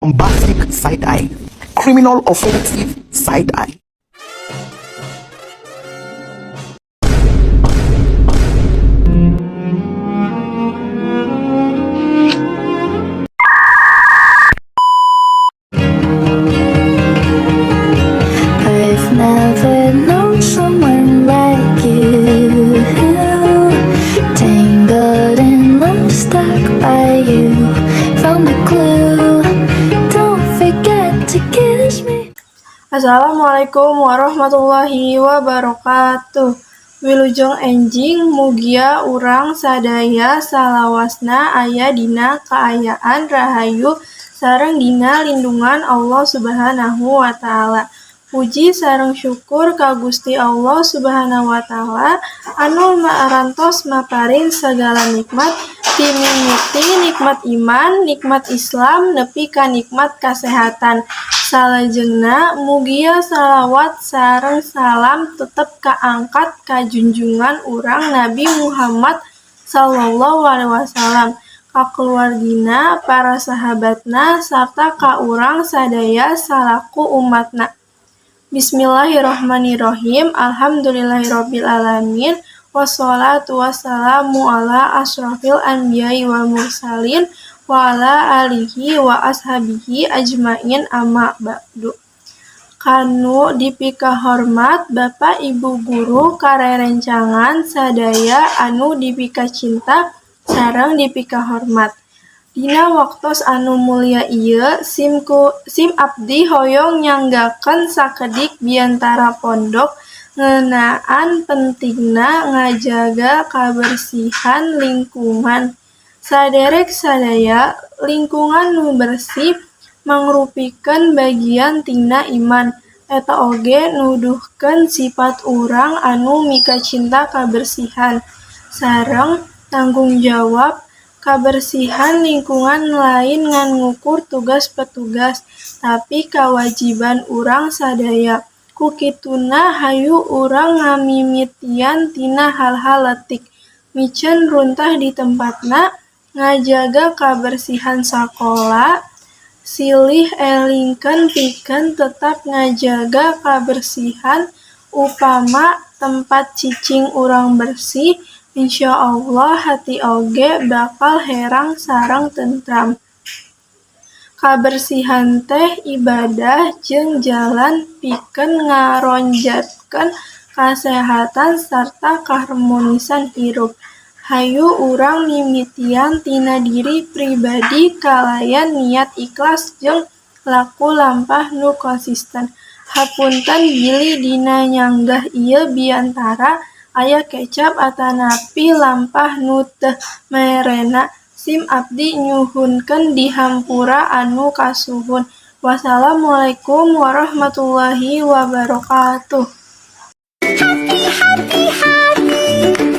Bombastic side eye, criminal offensive side eye. I've never known someone like you. Tangled in love, stuck by you. Found a clue. Don't forget to kiss me. Assalamualaikum warahmatullahi wabarakatuh. Wilujeng enjing, mugia urang sadaya salawasna aya dina kaayaan rahayu sareng dina lindungan Allah Subhanahu wa taala. Puji sareng syukur ka Gusti Allah Subhanahu wa taala anu arantos maparin sagala nikmat, ti mimiti nikmat iman, nikmat Islam, nepi ka nikmat kasehatan. Salajengna mugia salawat sareng salam tetep kaangkat ka junjungan urang Nabi Muhammad shallallahu alaihi wasallam, ka kulawargina, para sahabatna, sarta ka urang sadaya salaku umatna. Bismillahirrahmanirrahim. Alhamdulillahirabbil alamin. Wassalatu wassalamu ala asyrafil anbiya'i wal mursalin wa ala alihi wa ashabihi ajmain, amma ba'du. Kanu dipikahormat Bapak Ibu guru karerencangan sadaya anu dipikacinta sareng dipikahormat. Dina waktos anu mulya ieu sim abdi hoyong nyanggakeun sakedik biantara pondok ngeunaan pentingna ngajaga kabersihan lingkungan. Saderek sadaya, lingkungan nu bersih mangrupikeun bagian tina iman. Eta oge nuduhkeun sifat urang anu mikacinta kabersihan sareng tanggung jawab. Kabersihan lingkungan lain ngan ngukur tugas petugas, tapi kawajiban urang sadaya. Ku kituna, hayu urang ngamimitian tina hal-hal leutik: miceun runtah di tempatna, ngajaga kabersihan sakola, silih elingkeun pikeun tetap ngajaga kabersihan. Upama tempat cicing urang bersih, insyaallah hati oge bakal herang sareng tentram. Kabersihan teh ibadah jeung jalan pikeun ngaronjatkeun kasehatan sarta kaharmonisan hirup. Hayu urang mimitian tina diri pribadi kalayan niat ikhlas jeung laku lampah nu konsisten. Hapunten bilih dina nyanggah ieu biantara aya kecap atanapi lampah nu teu merena. Sim abdi nyuhunkeun dihampura anu kasuhun. Wassalamualaikum warahmatullahi wabarakatuh. Happy, happy, happy.